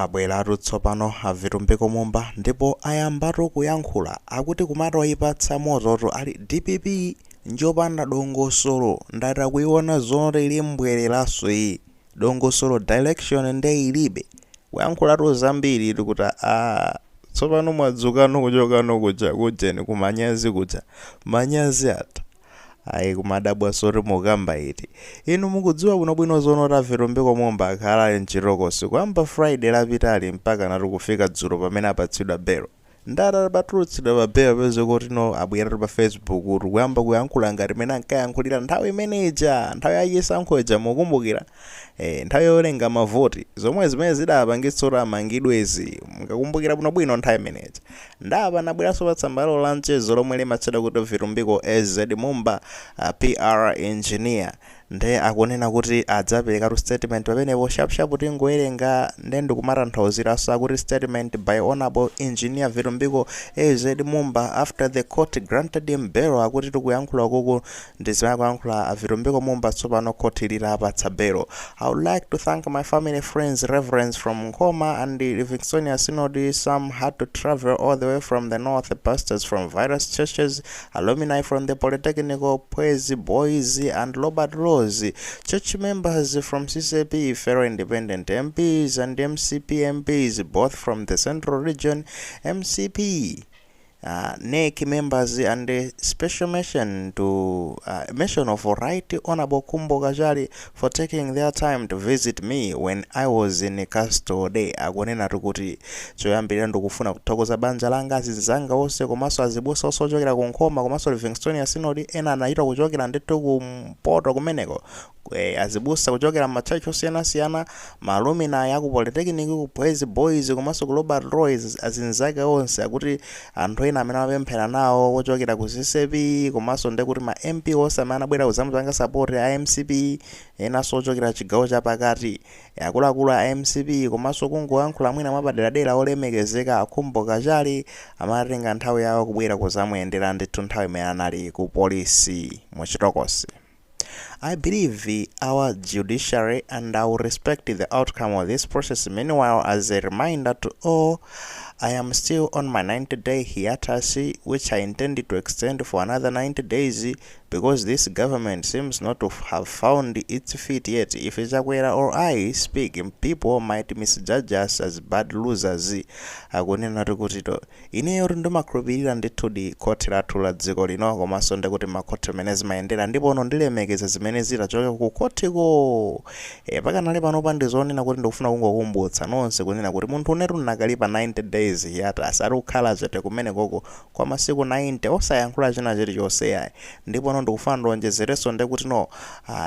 Abweratu tsopano a Vitumbiko Mumba ndipo ayambatu kuyankhula. Akuti kumatoyipatsa mototu ali DPP njopanda dongosolo. Ndati akuiona zonoti ili mbwereraso iyi dongosolo, direction nde ilibe. Kuyankhulatu zambiri tikuti a tsopano mwadzukano kuchokano kuja kujeni kumanyazi kuja, manyazi atha ayi, kumadabwa soti mukamba iti. Inu mukudziwa bwinobwino zonoti a Vitumbiko Mumba akhala ali mchitokosi kuyamba Friday lapitali mpaka natu kufika dzulo pamene apatsidwa belo. Ndati atapatulutsidwa pa belo, peze kuti no abweratu pa Facebook kuti kuyamba kuyankhula ngati mene ankayankhulira nthawi imeneja, nthawi yachisankho ija, mukumbukira, nthawi yowerenga mavoti, zomwe zimene zidapangitsa kuti amangidwezi, mukakumbukira bwinobwino nthawi imeneja. Ndapa nabweranso pa tsamba la mchezo lomwe limatchedwa kuti Vitumbiko AZ Mumba, PR engineer, nde akunena kuti adzaperekatu statement pamenepo. Sharpsharp tingowerenga nde ndikumatanthauziraso. Akuti, "Statement by Honorable Engineer Vitumbiko AZ Mumba after the court granted him bail." Akuti tikuyankhula kuku ndi zimene akuyankhula a Vitumbiko Mumba tsopano court litapatsa bail. "I would like to thank my family, friends, reverends from Nkhoma and the Livingstonia Synod. Some had to travel all the way from the north, pastors from various churches, alumni from the Polytechnical, Praise Boys and Robert Rose, church members from CCAP, fellow independent MPs and MCP MPs, both from the Central Region, MCP NEC members, and a special mention to mention of Right Honorable Khumbo Kachali for taking their time to visit me when I was in custody." Akunena kuti choyambirira ndikufuna kuthokoza banja langa, azinzanga onse, komanso azibusa onse ochokera ku Nkhoma komanso Livingstonia Synod. Ena anachita kuchokera ndithu kumpoto kumeneko, azibusa kuchokera m'matchalitchi osiyanasiyana, ma alumni aku Polytechnic, ku Praise Boys komanso ku Robert Roys, azinzake onse. Akuti anthu ena amene amapemphera nawo ochokera ku CCAP, komanso ndekuti ma MP onse amene anabwera kuzamupanga support a MCP, enanso ochokera chigawo chapakati, akuluakulu a MCP, komanso kungoyankhula mwina mwapaderadera olemekezeka a Khumbo Kachali amatenga nthawi yawo kubwera kuzamuyendera ndithu nthawi imene anali ku polisi muchitokosi. "I believe our judiciary and I will respect the outcome of this process. Meanwhile, as a reminder to all, I am still on my 90-day hiatus, which I intend to extend for another 90 days because this government seems not to have found its feet yet. If Chakwera or I speak, people might misjudge us as bad losers." Akunena kuti to ineyo ndimakhulupirira ndithudi khoti lathu la dziko lino, komanso ndikuti makhoti amene zimayendera, ndipo ono ndilemekeza zimene zitachoka ku khotiko. Pakanali panopa ndizonena kuti ndikufuna kungokumbutsa nonse kunena kuti munthu unetu nakali pa 90 days hiatus, ari kukhala chete kumene koko kwa masiku 90 osayankhula china chilichonse yayi. Ndipo no ndikufuna ndionjezerenso ndekuti no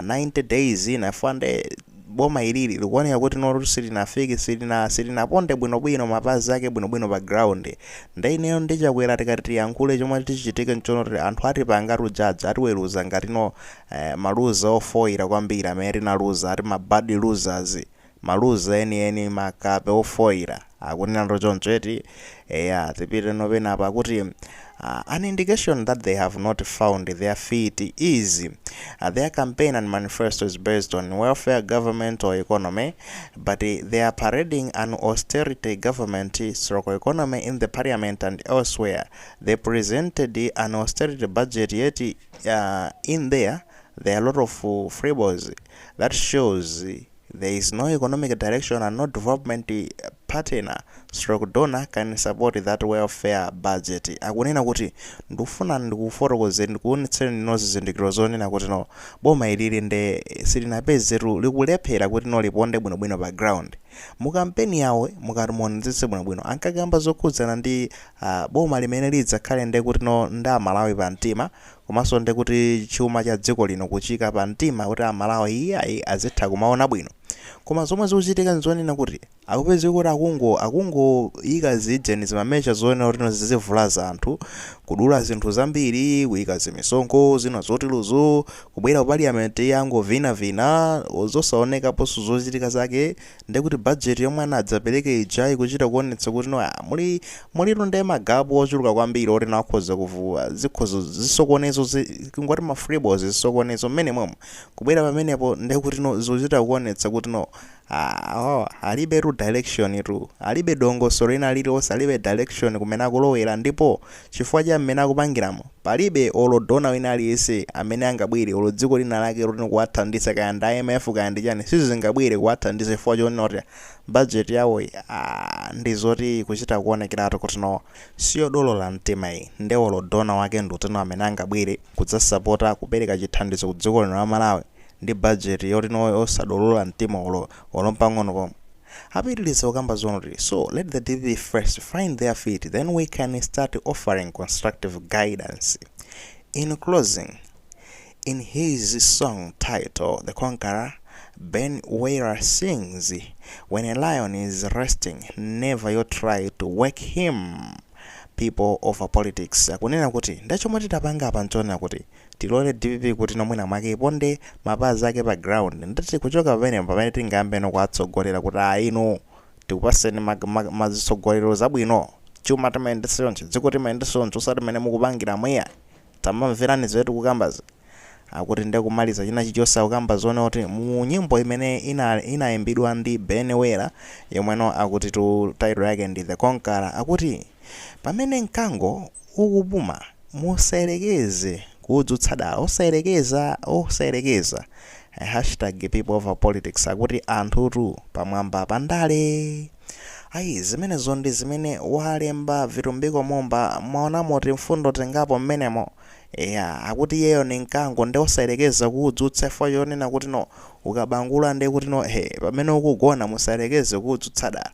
90 days ina nde boma ilili likuoneka kuti no silinafike, silinaponde bwinobwino mapazi ake bwinobwino pa ground. Nde ineyo ndichakwera tikati tiyankhule, chomwe tichitike nchonoti anthu atipanga tujaja, atiweruza ngati no ma loser ofoira kwambiri amene tinaluza, ati ma bad losers, ma loser enieni, makape ofoira. Akunena choncho eti. Eya, tipite nopenapa. Akuti an indication that they have not found their feet is their campaign and manifesto is based on welfare government or economy, but they are parading an austerity government stroke economy in the parliament and elsewhere. They presented an austerity budget, yet in there are a lot of fribbles that shows there is no economic direction and no development partner stroke donor can support that welfare budget." Akunena kuti ndikufuna ndikufotokozeni, ndikuonetseni no zizindikiro zonena kuti no boma ilili nde silinapezetu, likulephera kuti no liponde bwinobwino pa ground. Mu kampeni yawo, mukati muonetsetse bwinobwino, ankakamba zokhudzana ndi boma limene lidzakhale nde kuti no ndi Amalawi pa mtima, komanso nde kuti chuma cha dziko lino kuchika pa mtima kuti Amalawi iyayi azitha kumaona bwino. Koma zomwe zikuchitika nzonena kuti akupezeka kuti akungoyika zijeni zima measure zonena kuti no zizivulaza anthu, kudula zinthu zambiri, kuyika zimisonkho zina zotiluzo, kubwera ku parliament yangovinavina zosaonekaponso zochitika zake. Ndekuti budget yomwe anadzapereke ija ikuchita kuonetsa kuti no mulitu nde ma gap ochuluka kwambiri oti nakhoza kuvuwa zikhozo zisokonezo, kungoti ma fribbles, zisokonezo mmene momwe kubwera pamenepo. Ndekuti no zochita kuonetsa kuti no Oh, alibe tu direction tu, alibe dongosolo lina lililonse, alibe direction kumene akulowera. Ndipo chifukwa cha mmene akupangiramo, palibe olo donor wina aliyense amene angabwere, olo dziko lina lake loti kuwathandiza, kaya ndi IMF, kaya ndi chani, sizingabwere kuwathandiza chifukwa chonena kuti budget yawoyi, ah, ndi zoti kuchita kuonekeratu kuti no, siyodolola mtima iyi. Nde olo donor wake ndutino amene angabwere kudzasapota, kupereka chithandizo ku dziko lino la Malawi ndi budget yoti no, osadolola mtima olo mpang'ono pomwe? Apitiriza kukamba zonoti, "So let the DPP first find their feet, then we can start offering constructive guidance." In closing, in his song titled "The Conqueror", Ben Wera sings, "When a lion is resting, never you try to wake him. People over politics." Akunena kuti ndachomwe titapanga apa nchonena kuti tilole DPP kuti nomwina mwake iponde mapazi ake pa ground, ndati kuchoka pamenepo pamene tingambe kuwatsogolera kuti a inu, tikupaseni mazitsogolero zabwino, chuma timayendetsa chonchi, dziko timayendetsa chonchi, usati mmene mukupangira mweya, tamamverani zimene tikukambazi. Akuti ndikumaliza china chilichonse, akukamba zoona kuti mu nyimbo imene inayimbidwa ndi Ben Wera, yomweno akuti tu title yake ndi "The Conqueror", akuti pamene mkango ukupuma, musayerekeze kudzutsa dala, osayerekeza, osayerekeza. #PeopleOverPolitics. Akuti anthutu pamwamba pandale. Ayi, zimenezo ndi zimene walemba Vitumbiko Mumba. Mwaonamo timfundo tingapo mmenemo. Ya, akuti iyeyo ni mkango, ndi osayerekeza kuudzutsa chifukwa chonena kuti no, ukabangula ndi kuti no, he, pamene ukugona musayerekeze kuudzutsa dala.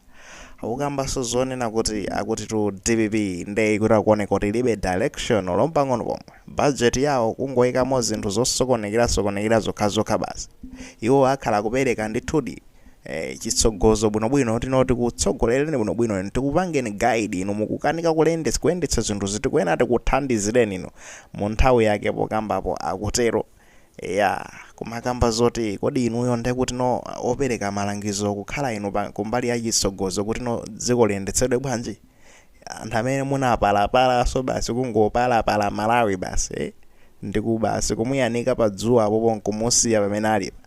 Akukambanso zonena kuti akuti tu DPP ndi kuti akuoneka kuti ilibe direction olo mpang'ono pomwe, budget yawo kungoyikamo zinthu zosokonekera sokonekera zokhazokha basi. Iwo akhala kupereka ndithudi chitsogozo bwinobwino, tinoti kutsogolereni bwinobwino, tikupangeni guide, inu mukukanika kuyendetsa zinthu, zitikuena tikuthandizireni inu mu nthawi yake. Pokambapo akutero ya kumakamba zoti kodi inuyo ndekuti no, opereka malangizo kukhala inu kumbali ya chitsogozo kuti no, dziko liyendetsedwe bwanji? Anthu amene munapalapalaso basi, kungopalapala Malawi basi, eh? Ndiku basi kumuyanika pa dzuwa apopo nkumusiya pamene alipa.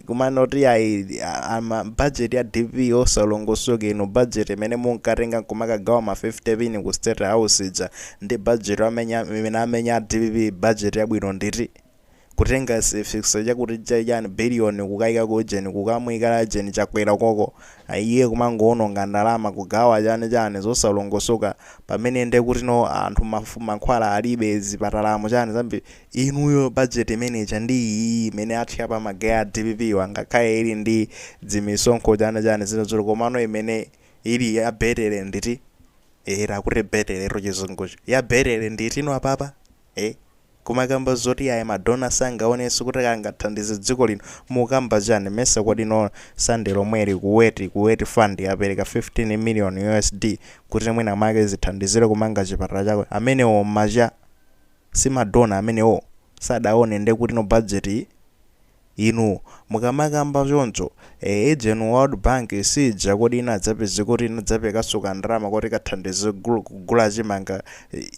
Kumanoti ayi, budget ya DPP osalongosoka. Inu, budget imene munkatenga nkumakagawa ma 50 pin ku State House ija ndi budget imene amenya DPP, budget yabwino nditi? Kutenga sifikso chakuti chani biliyoni kukayika ku jeni, kukamuyika jeni Chakwera koko, iye kumangoononga ndalama, kugawa chani chani zosalongosoka, pamene nde kuti no, anthu mankhwala alibe zipatalamo, chani zambiri. Inuyo, budget imeneja ndi iyi imene athya ma guys a DPP, wangakhale ili ndi dzimisonkho chani chani zina zoti, komano imene ili ya better nditi? Era kuti better chizungucho, ya better nditi ino apapa, eh? Kumakamba zoti ayi, ma donor sangaonenso kuti angathandize dziko lino, mukamba chani? Mesa kodi no, Sunday lomweli Kuwait Fund yapereka 15 million USD kuti mwina mwake zithandizire kumanga chipatala chako. Amenewo macha si ma donor amenewo sadaone nde kuti no, budget? Inu mukamakamba choncho, ejenu World Bank sija kodi inadzapeze kuti inadzapekanso kandalama kuti kathandize kugula chimanga?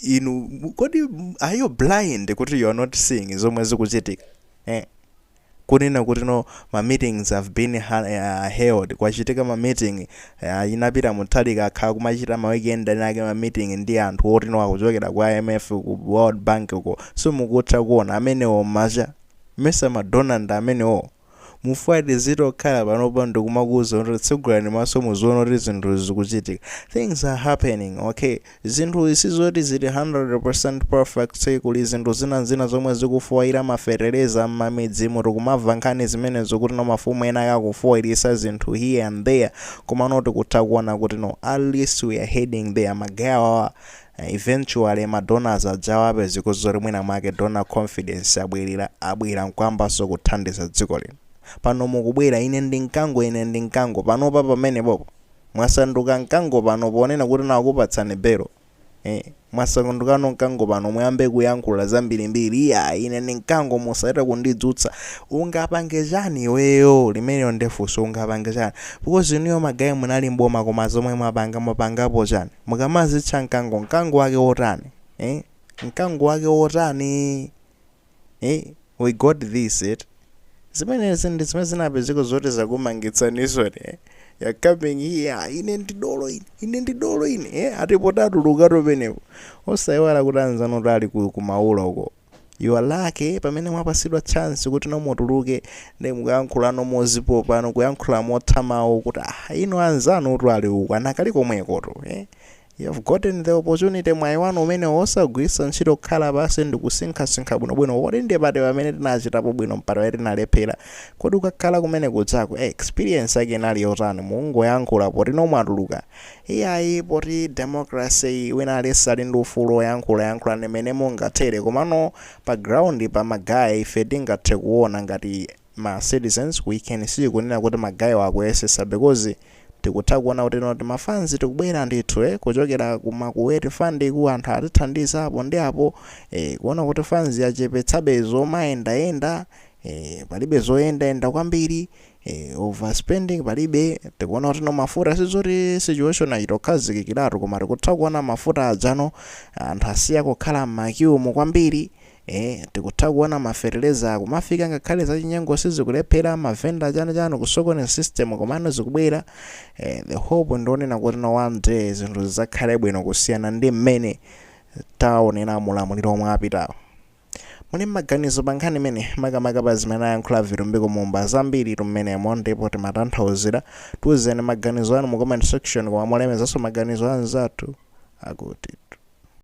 Inu kodi are you blind kuti you are not seeing zomwe zikuchitika, eh? Kunena kuti no, ma meetings have been held, kwachitika ma meeting, inapita Mutharika akhala kumachita ma weekend ake ma meeting ndi anthu oti no, akuchokera ku IMF, ku World Bank uko. Simukutha kuona amenewo macha mesa ma donor ndi amenewo? Mufati zitokhala panopa ndikumakuwuza kuti tsegulani maso, muziona kuti zinthu zikuchitika, things are happening, okay? Zinthu sizoti zili 100% perfect. Kuli zinthu zina zina zomwe zikufoyera, mafetereza m'mamidzimu tikumamva nkhani zimenezo kuti no, mafumu ena akufoyeresa zinthu here and there, koma not kutha kuona kuti no, at least we are heading there. Ma guys awa, eventually ma donors ajawo apeze zoti mwina mwake donor confidence abwerera, abwera nkwambanso kuthandiza dziko lino. Pano mukubwera, "Ine ndi mkango, ine ndi mkango." Panopa pamenepopo mwasanduka mkango pano ponena kuti nakupatsani belo, eh, mwasandukano mkango pano, muyambe kuyankhula zambirimbiri. "Iya, ine ndi mkango, musayita kundidzutsa." Ungapange chani iweyo? Limeneyo ndefunso, ungapange chani? Because inuyo ma guys munali mboma, koma zomwe mwapanga, mwapangapo chani? Mukamazitcha mkango, mkango wake wotani, eh? Mkango wake wotani, eh? We got this it. Zimenezi ndi zimene zinapezeka zoti zakumangitsaninso, eh? You're coming here, "Ine ndi dolo ine, ine ndi dolo ine," eh? Atipo tatulukatu penepo, osayiwala kuti anzanu tali kumaula uko. You are lucky pamene mwapasidwa chance kuti nomutuluke ndi mukuyankhula nomozipopa, kuyankhula mothamawo kuti, "Ah, ino anzanu tu ali uku, anakali komwekotu," eh? You have gotten the opportunity, mwayi wanu umene osagwiritsa ntchito kukhala pasi ndi kusinkhasinkha bwinobwino: kodi ndi pati pamene tinachitapo bwino, mpati pamene tinalephera? Kodi ukakhala kumene kudzako, experience yake inali yotani? Mungoyankhula poti nomwatuluka. Iyayi, poti democracy, wina aliyense ali ndi ufulu oyankhula, yankhula mmene mungathere. Komano pa ground pa ma guy, ife tingathe kuona ngati ma citizens, we can see kunena kuti ma guy akuyesesa, because tikutha kuona kuti noti ma funds tikubwera ndithu, kuchokera kuma Kuwait Fund ku, anthu atithandiza apo ndi apo, kuona kuti funds yachepetsabe zomayendayenda, palibe zoyendayenda kwambiri, overspending palibe. Tikuona kuti no mafuta, sizoti situation ayitokhazikikiratu, koma tikutha kuona mafuta ajano anthu asiya kukhala m'ma queue mu kwambiri. Tikutha kuona mafertilizer kumafika, ngakhale zachinyengo sizikulephera, mavenda chani chani kusokoneza system, komano zikubwera. The hope ndionena kuti no one day zinthu zidzakhale bwino kusiyana ndi mmene taonera mulamuliro omwe apitawo. Muli maganizo pa nkhani imene, makamaka pa zimene ayankhula Vitumbiko Mumba? Zambiri tummenemo ndipo timatanthauzira. Tiwuzeni maganizo anu mu comment section, koma mulemezanso maganizo anzathu akuti.